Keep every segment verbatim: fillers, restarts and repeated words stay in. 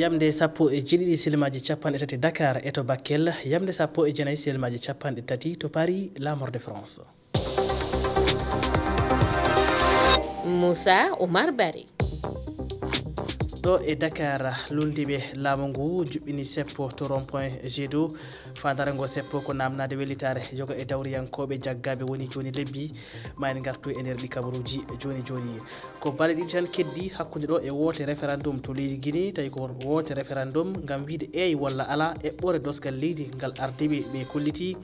Yamde sappo e jeeɗiɗi silmaji capanɗe tati Dakar e to Bakel, yamde sappo e jeenayi silmaji capanɗe tati to Paris, La Mort de France. Moussa Oumar Bari. Ɗo e Dakar, luulndiiɓe laamu ngu njuɓɓini seppo to rond point G deux. Faandaare ngo seppo ko naamnaade wellitaare yoga e dawriyankooɓe jaggaaɓe woni jooni lebbi, ma en ngartu e nder ɗi kabaruuji jooni jooni. Ko balɗe ɗiɗi tan keddi hakkunde ɗo e woote référendum to leydi Guinée, tawi ko woote référendum ngam wiyde eey walla alaa eɓɓoore dosgal leydi ngal ardiiɓe ɓe kolliti.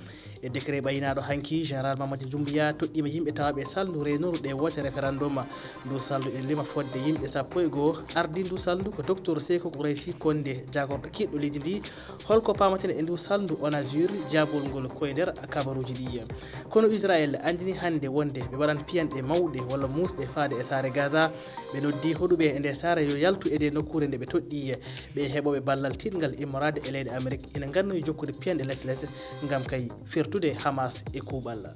E décret ɓaynaaɗo hanki, Général Mamadi Doumbouya toɗɗiima yimɓe tawaaɓe e salndu reenooru ɗe woote référendum. Ndu salndu ene lima fodde yimɓe sappo e goo. Ardii ndu salndu ko Docteur Sékou Kouraïssi Kondé, jaagorɗo kiiɗɗo leydi ndi. Holko paamaten e ndu salndu ONASUR, jaabol ngol ko e nder kabaruuji ɗi? Kono Israël anndini hannde wonde ɓe mbaɗan piyanɗe mawɗe walla muusɗe faade e saare Gaza. Ɓe noddi hoɗuɓe e nde saare yo yaltu e nde nokkuure nde ɓe toɗɗi. Ɓe heɓooɓe ballal tiiɗngal immoraade e leyɗe Amerik ina ngannoyi jokkude piyanɗe les les ngam kay firtude Hamas e kuuɓal.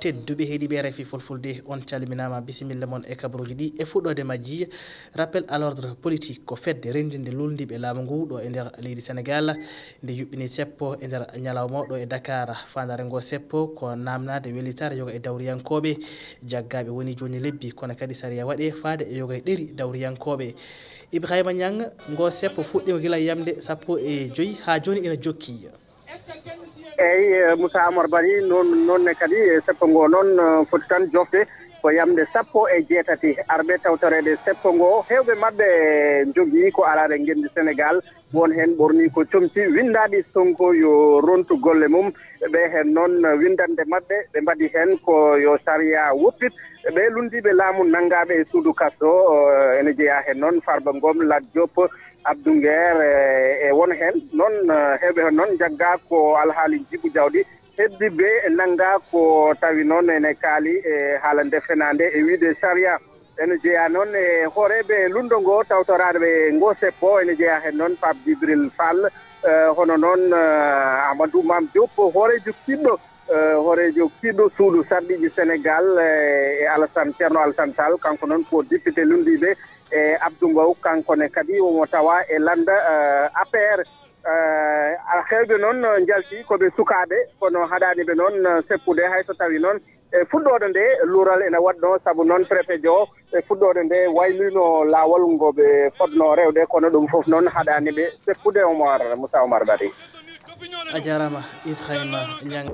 Tedduɓe heɗiiɓe R F I Fulfulde, on calminaama, bisimilla mon e kabaruuji ɗi. E fuɗɗoode majji, rappel à l'ordre politique ko fedde renndinde luulndiiɓe laamu ngu ɗo e nder leydi Senegaal. Nde yuɓɓini seppo e nder ñalawma o ɗo e Dakar. Faandaare ngo seppo ko naamnaade wellitaare yoga e dawriyankooɓe jaggaaɓe woni jooni lebbi, kono kadi sariya waɗee faade e yoga e ɗeri dawriyankooɓe. Ibrahima Niang, ngo seppo fuɗɗiima gila yamde sappo e joy haa jooni ina jokki. Eyi, eh, Moussa Amar Bari, noon, noon ne kadi, eh, seppo ngo noon, eh, foti tan jofde ko yamde sappo e jeetati. Arɓe tawtoreede seppo ngo, heewɓe maɓɓe, eh, njogii ko araade ngenndi Senegaal. Won heen ɓornii ko comci winndaaɗi Sonko yo rontu golle mum. Ɓe heen noon winndannde maɓɓe, ɓe mbaɗi heen ko yo sariya woppit ɓe luulndiiɓe laamu nanngaaɓe e suudu kaso. Ene jeyaa heen noon Farba Ngom, Lat Diop, Abdou Nguer, e, e won heen noon, heewɓe heen noon njaggaa ko alhaali njibu jawdi. Heddiiɓe nanngaa ko tawi noon ene kaali e haala nde fenaande e wiyde sariya. Ene jeyaa noon e hooreeɓe luulndo ngo tawtoraaɓe ngo seppo, ene jeyaa heen noon Pape Djibril Fall, eh, hono noon, eh, Amadou Mame Diop, hooreejo kiiɗɗo, eh, hooreejo kiiɗɗo suudu sarɗiiji Senegaal, eh, e Alassane, Thierno Alassane Sall, kanko noon ko député luulndiiɓe, e Abdou Mbow, kanko ne kadi omo tawa e lannda, eh, A P R. Eh, heewɓe noon njalti ko ɓe sukaaɓe, kono haɗaani ɓe noon seppude, hay so tawi noon e fuɗɗoode nde, luural ene waɗnoo, sabu noon préfet jo e fuɗɗoode nde waylino laawol ngo ɓe fotnoo rewde, kono ɗum fof noon haɗaani ɓe seppude. Omar, Moussa Omar Bari. A jaaraama, Ibrahima Niang.